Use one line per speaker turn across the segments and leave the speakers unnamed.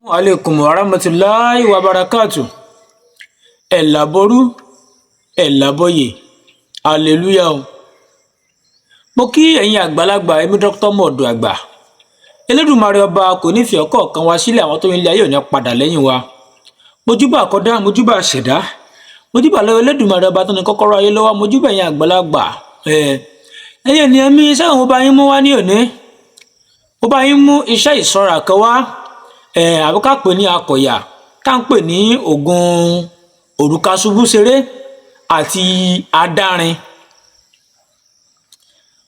Alaikum warahmatulahi wabarakatu. Ẹ̀ làbọ̀rú, ẹ̀ làbọ̀yè, hallelujah o. Mo kí ẹ̀yin àgbàlagbà. Èmi Dr. Ọmọọ̀dọ̀ Àgbà. Elédùmarè Ọba kò ní fi ọ̀kọ̀ọ̀kan wa sílẹ̀. Àwọn tó ń ilé ayé ò ní padà lẹ́yìn wa. Mojúbà àkọ́dá, mojúbà ṣẹ̀dá, mojúbà lọ́wọ́ Elédùmarè Ọba tó ní kọ́kọ́rọ́ ayé lọ́wọ́. Mojúbà ẹ̀yin àgbàlagbà. Ẹ̀yin ènìyàn mi, iṣẹ́ òun bá yín mú wá ní òní, mo bá yín mú iṣẹ́ ìṣọ́ra kan wá, àbí ká pè ní akọ̀yà, tá ń pè ní ògùn òrùka ṣubú ṣeré àti adárin.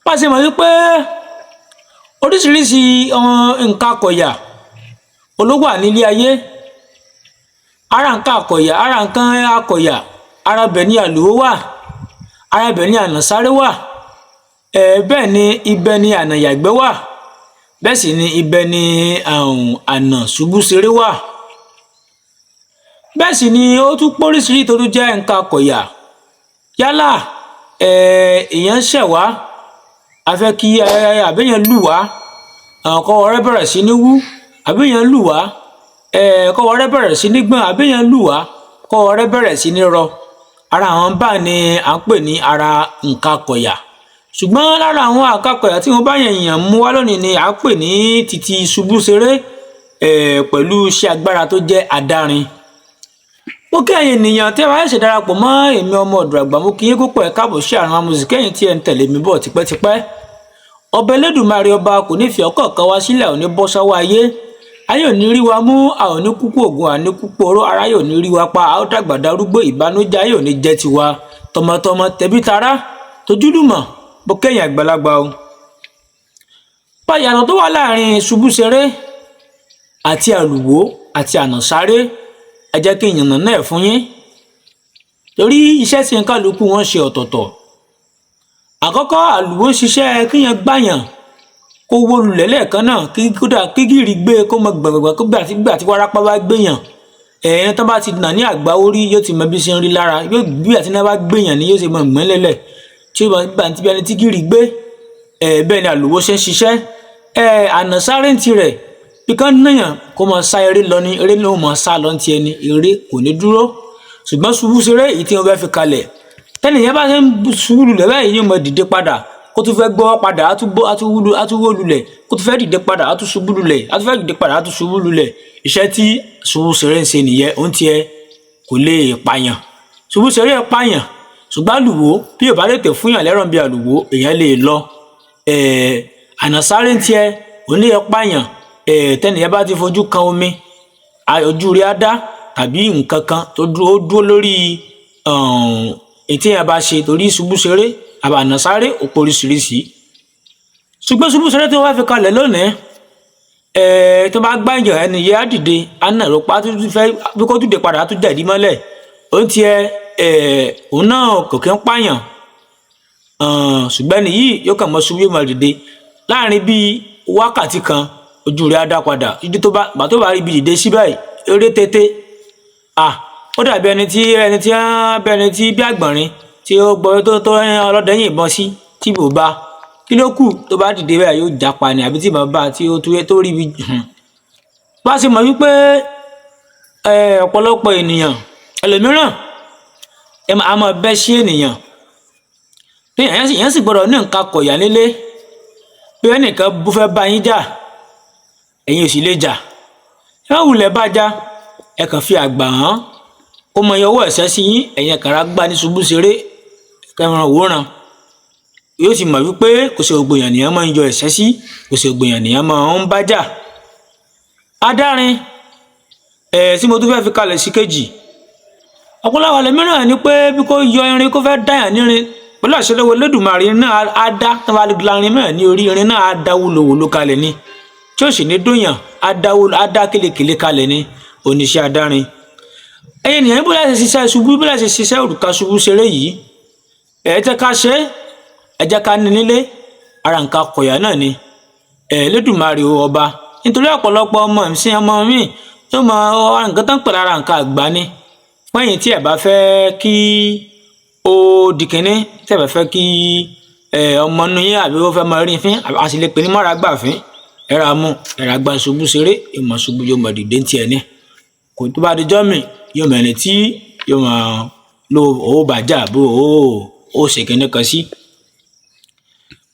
Bá a ṣe mọ̀ wípé oríṣiríṣi nǹkan akọ̀yà ló wà nílé ayé. Ara nǹkan akọ̀yà, ara nǹkan akọ̀yà, ara bẹ̀ ni àlùwó wà, ara bẹ̀ ni ànàsáré wà, bẹ́ẹ̀ ni ibẹ̀ ni ànàyàgbẹ́ wà, bẹ́ẹ̀ sì ni ibẹ̀ ni ànà ṣubú ṣeré wà. Bẹ́ẹ̀ sì ni ó tún póríṣiríṣi tó tún jẹ́ nǹkan akọ̀yà. Yálà èèyàn ṣẹ̀ wá, a fẹ́ kí àbẹ́yẹn lù wá, kọ́wọ́ rẹ̀ bẹ̀rẹ̀ sí ní wú, àbẹ́yẹn lù wá, kọ́wọ́ rẹ̀ bẹ̀rẹ̀ sí ní gbọ̀n, àbẹ́yẹn lù wá, kọ́wọ́ rẹ̀ bẹ̀rẹ̀ sí ní rọ. Ara àwọn bá ní à ń pè ní ara nǹkan akọ̀yà. Ṣùgbọ́n lára àwọn àkàkọ̀yà tí wọ́n bá yẹn èèyàn mú wá lónìí ni à ń pè ní titi ṣubú ṣeré pẹ̀lú iṣẹ́ agbára tó jẹ́ adárin. Mo kí ẹ̀yin ènìyàn tí ẹ bá ṣẹ̀ṣẹ̀ darapọ̀ mọ́ èmi Ọmọ Ọ̀dọ̀ Àgbà. Mo kí yín púpọ̀, ẹ káàbọ̀ sí àrùn amúsìkẹ́. Ẹ̀yin tí ẹ ń tẹ̀lé mi bọ̀ tipẹ́tipẹ́, Ọba Elédùmarè Ọba kò ní fi ọ̀kọ̀ọ̀kan wá sílẹ̀, ò ní bọ́ sọ́wọ́ ayé. Ayé ò ní rí wa mú, a ò ní kúkú ògùn, à ní kúkú oró, aráyé ò ní rí wa pa, a ó dàgbà darúgbó. Ìbànújẹ́ ayé ò ní jẹ́ tiwa, tọmọtọmọ, tẹbí tará, tojúlùmọ̀. Mo kẹ́yìn àgbàlagbà o. Ìyàtọ̀ tó wà láàrin ṣubú ṣeré àti àlùwò àti ànàsáré, ẹ jẹ́ kí n yànnàná ẹ̀ fún yín, torí iṣẹ́ tí kálukú wọn ṣe ọ̀tọ̀ọ̀tọ̀. Àkọ́kọ́, àlùwò ń ṣiṣẹ́ kíyàn gbàyàn kó wó lulẹ̀ lẹ́ẹ̀kan náà, kí kódà kí gìrì gbé kó mọ gbàgbàgbà, kó gbà tí wárápá bá gbéyàn. Ẹ̀ẹ́n, tó bá ti nà ní àgbá orí, yóò ti mọ bí ṣe ń rí lára, yóò bí àti náà bá gbéyàn ni yóò ṣe mọ gbọ́n lẹ́lẹ̀ tí ó bá ti bí ẹni tí gìrì gbé. Bẹ́ẹ̀ ni àlùwò ṣe ń ṣiṣẹ́. Ànàsáré ń tirẹ̀, bí kán náyàn kó máa sá eré lọ ní eré ló máa sá lọ ní tiẹ̀ ní eré, kò ní dúró. Ṣùgbọ́n ṣubú ṣeré èyí tí wọ́n fẹ́ fi kalẹ̀, tẹ́nìyẹn bá ṣe ń ṣubú lulẹ̀ báyìí, yóò máa dìde padà. Kó tún fẹ́ gbọ́ padà, á tún bọ́, á tún wúlu, á tún wó lulẹ̀. Kó tún fẹ́ dìde padà, á tún ṣubú lulẹ̀, á tún fẹ́ dìde padà, á tún ṣubú lulẹ̀. Iṣẹ́ tí ṣubú ṣeré ń ṣe nìyẹn. Òun tiẹ̀ kò lè pààyàn, ṣubú ṣeré pààyàn. Ṣùgbọ́n àlùwò, bí ò bá tètè fúnyàn lẹ́rọ̀ bí àlùwò, èèyàn lè lọ. Ànàsáré ń tiẹ̀, òun lè pààyàn. Tẹ́nìyẹn bá ti fojú kan omi, ojú rẹ̀ á dá tàbí nǹkan kan tó dúró dúró lórí ètí yẹn bá ṣe, torí ṣubú ṣeré àbí ànàsáré ó pé oríṣiríṣi. Ṣùgbọ́n ṣubú ṣeré tí wọ́n bá fi kalẹ̀ lónìí, tó bá gbàyàn, ẹni yẹn á dìde, á nà ló pa, á tún fẹ́ bí kò dìde padà, á tún jẹ̀dí mọ́lẹ̀. Òun tiẹ̀, òun náà kò kí ń pààyàn. Ṣùgbọ́n ẹni yìí yóò kàn mọ́ ṣubú, yóò máa dìde. Láàrin bíi wákàtí kan, ojú rẹ̀ á dá padà. Títí tó bá gbà tó bá rí ibi dìde sí báyìí, eré tètè ah, ó dàbí ẹni tí bí ẹni tí bí àgbọ̀nrín tí ó gbọ́ tó ọlọ́dẹ yìnbọn sí tí kò bá kí ló kù. Tó bá dìde báyìí, yóò jápa ni, àbí tí ìbọn bá tí ó tó rí ibi. Bá a ṣe mọ̀ wípé ọ̀pọ̀lọpọ̀ ènìyàn, ẹlòmíràn a máa bẹ́ sí ènìyàn, èèyàn sì gbọ́dọ̀ ní nǹkan akọ̀yà nílé. Bí ẹnìkan bó fẹ́ bá yín jà, ẹ̀yin ò sì lè jà, ẹ má wulẹ̀ bá jà. Ẹ kàn fi àgbà hàn kó mọ iye ọwọ́ ẹ̀sẹ̀ sí yín. Ẹ̀yin kàrà gbá ní ṣubú ṣeré kẹran òwòrán, yóò sì mọ̀ wípé kò sí gbogbo èèyàn nìyẹn máa ń yọ ẹ̀sẹ̀ sí, kò sí gbogbo èèyàn nìyẹn máa ń bá jà. Adárin tí mo tún fẹ́ fi kalẹ̀ sí kejì, ọ̀pọ̀lọpọ̀ ẹlòmíràn ni pé bí kò yọ irin, kó fẹ́ dáyàn nírin, pẹ̀lú àṣẹ lọ́wọ́ Olódùmarè, irin náà á dá. Tó bá la irin náà ní orí, irin náà á dá wúlowòlo kalẹ̀ ni, tí ó sì ní dóyàn, á dá wúlò, á dá kélekèle kalẹ̀ ni. Oníṣẹ́ adárin. Ẹ̀yin ènìyàn, bó láti ṣiṣẹ́ ṣubú, bó láti ṣiṣẹ́ òrùka ṣubú ṣeré yìí, ẹ jẹ́ ká ṣe é, ẹ jẹ́ ká ní nílé. Ara nǹkan akọ̀yà náà ni ẹ Elédùmarè Ọba, nítorí ọ̀pọ̀lọpọ̀ ọmọ ìsìn, ọmọ mi tó mọ nǹkan tó ń pè lára nǹkan àgbà ni. Fún ẹ̀yin tí ẹ bá fẹ́ kí ó di kínní, tí ẹ bá fẹ́ kí ọmọ inú yín àbí ó fẹ́ máa rí fín, a sì lè pè ní mọ́ra gbà fín. Ẹ̀rọ amú ẹ̀rọ agbá ṣubú ṣeré, yóò máa ṣubú, yóò máa dìde ní tiẹ̀ ní. Kò tó bá dijọ́ mi, yóò mọ ẹni tí yóò máa lo owó bàjá bó ó ṣe kinní kan sí.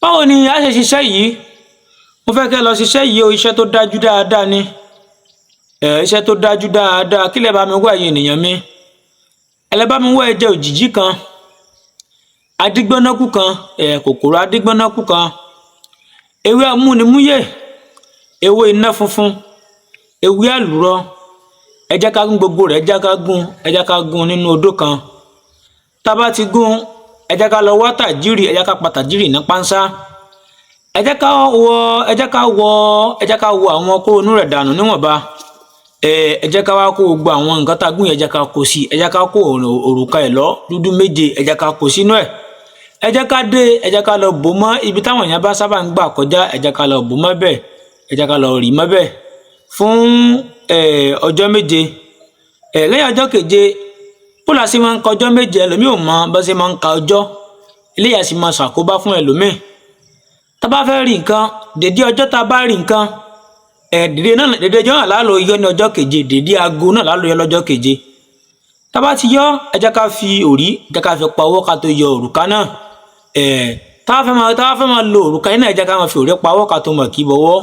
Báwo ni a ṣe ṣiṣẹ́ yìí? Mo fẹ́ kẹ́ lọ ṣiṣẹ́ yìí o. Iṣẹ́ tó dájú dáadáa ni, iṣẹ́ tó dájú dáadáa. Kí lẹ bá mi wá, ẹ̀yin ènìyàn mi? Ẹ lẹ bá mi wá ẹja òjìjí kan, adigbọ́nákú kan, kòkòrò adigbọ́nákú kan, ewé amúnimúyè, ewé iná funfun, ewé àlùrọ. Ẹ jẹ́ ká gún gbogbo rẹ̀, ẹ jẹ́ ká gún, ẹ jẹ́ ká gún nínú odó kan. Tá a bá ti gún, ẹ jẹ́ ká lọ wá tàjírì, ẹ jẹ́ ká pa tàjírì ní pánsá. Ẹ jẹ́ ká wọ, ẹ jẹ́ ká wọ, ẹ jẹ́ ká wọ àwọn kóró inú rẹ̀ dànù níwọ̀nba. Ẹ jẹ́ ká wá kó gbogbo àwọn nǹkan tá a gún yẹn, ẹ jẹ́ ká kó sí. Ẹ jẹ́ ká kó òrùka ẹ̀ lọ dúdú 7, ẹ jẹ́ ká kó sínú ẹ̀. Ẹ jẹ́ ká dé, ẹ jẹ́ ká lọ bò mọ́ ibi táwọn èèyàn bá sábà ń gbà kọjá. Ẹ jẹ́ ká lọ bò mọ́ bẹ́ẹ̀, ẹ jẹ́ ká lọ rì mọ́ bẹ́ẹ̀ fún ọjọ́ 7. Lẹ́yìn ọjọ́ keje, bó la ṣe máa ń ka ọjọ́ 7? Ẹlòmíì ò mọ bó ṣe máa ń ka ọjọ́, eléyà sì máa ṣàkóbá fún ẹlòmíì. Tá bá fẹ́ rí nǹkan, dèdé ọjọ́ tá a bá rí nǹkan, dèdé náà, dèdé ọjọ́ náà lálọ́ yọ ní ọjọ́ keje, dèdé aago náà lálọ́ yọ lọ́jọ́ keje. Tá bá ti yọ, ẹ jẹ́ ká fi òrí, ẹ jẹ́ ká fi pa ọwọ́ ká tó yọ òrùka náà. Tá bá fẹ́ máa lo òrùka yìí náà, ẹ jẹ́ ká máa fi òrí pa ọwọ́ ká tó mọ̀ kí bọ̀wọ́.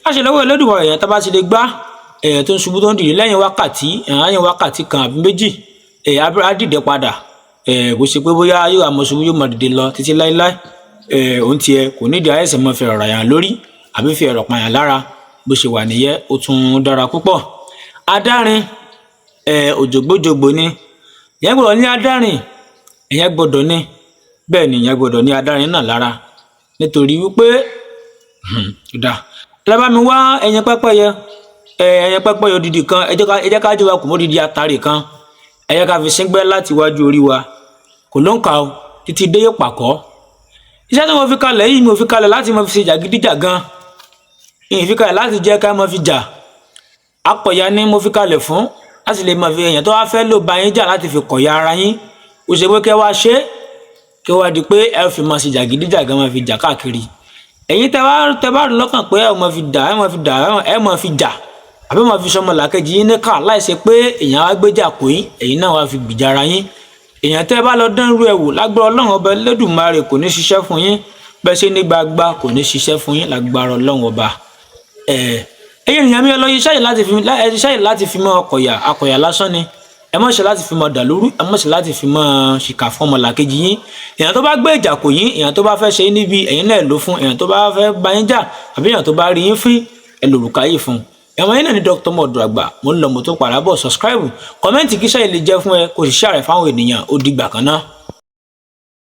Láṣẹ lọ́wọ́ Ẹlẹ́dùmarè, èèyàn tá bá ti lè gbá tó ń ṣubú tó ń dìde lẹ́yìn wákàtí 1 àbí 2, á dìde padà. Kò ṣe pé bóyá yóò àmọ́ ṣubú, yóò máa dìde lọ títí láéláé. Òun tiẹ̀ kò nídìí àìsàn máa fi ọ̀rọ̀ yàn lórí àbí fi ẹ̀rọ̀ pààyàn lára. Bó ṣe wà nìyẹn, ó tún dára púpọ̀. Adárin, òjògbójogbò ni. Ìyẹn gbọ́dọ̀ ní adárin, ìyẹn gbọ́dọ̀ ní. Bẹ́ẹ̀ ni, ìyẹn gbọ́dọ̀ ní adárin náà lára, nítorí wípé dà ẹ bá mi wá ẹyin pẹ́pẹ́yẹ, ẹyin pẹ́pẹ́yẹ odidi kan. Ẹ jẹ́ ká jẹ́ wa kò mọ́ odidi atare kan. Ẹ jẹ́ ká fi síngbẹ́ láti iwájú orí wa, kò ló ń kà ó, títí dé ìpàkọ́. Iṣẹ́ tí mo fi kalẹ̀ yìí, mo fi kalẹ̀ láti mo fi ṣe jàgídíjàgan, ìyìn fi kalẹ̀ láti jẹ́ ká mo fi jà. Akọ̀yà ni mo fi kalẹ̀ fún, láti lè mọ̀ fi èèyàn tó wá fẹ́ lò bá yín jà, láti fi kọ̀yà ara yín. Ó ṣe pé kẹ́ wá ṣe kí wá di pé ẹ fi máa ṣe jàgídíjàgan, máa fi jà káàkiri. Ẹ̀yin tẹ́ bá rí lọ́kàn pé ẹ máa fi dà, ẹ máa fi dà, ẹ máa fi jà, àbí máa fi sọmọ làkejì yín níkà, láìsí pé èèyàn á gbéjà kò yín, ẹ̀yin náà wá fi gbìjà ara yín. Èèyàn tẹ́ bá lọ dán irú ẹ̀ wò, lágbára Ọlọ́run Ọba Ẹlẹ́dùmarè, kò ní ṣiṣẹ́ fún yín. Bẹ́ẹ̀ ṣe ní gbagba, kò ní ṣiṣẹ́ fún yín lágbára Ọlọ́run Ọba. Ẹ̀yin ènìyàn mi, ẹ lọ iṣẹ́ yìí láti fi mọ́ ọkọ̀yà. Akọ̀yà lásán ni. Ẹ má ṣe láti fi mọ́ dàlúrú, ẹ má ṣe láti fi mọ́ ṣìkà fún ọmọlàkejì yín. Èèyàn tó bá gbé ìjà kò yín, èèyàn tó bá fẹ́ ṣe yín níbi, ẹ̀yin náà lò fún. Èèyàn tó bá fẹ́ bá yín jà àbí èèyàn tó bá rí yín fín, ẹ lòrùka yìí fún. Ẹ̀wọ̀n yín náà ní Dr. Mọ̀dọ̀ Àgbà. Mo ń lọ, mo tún padà bọ̀. Subscribe, comment, kí iṣẹ́ yìí lè jẹ́ fún ẹ, kò sì share rẹ̀ fáwọn ènìyàn. Ó dìgbà kan náà.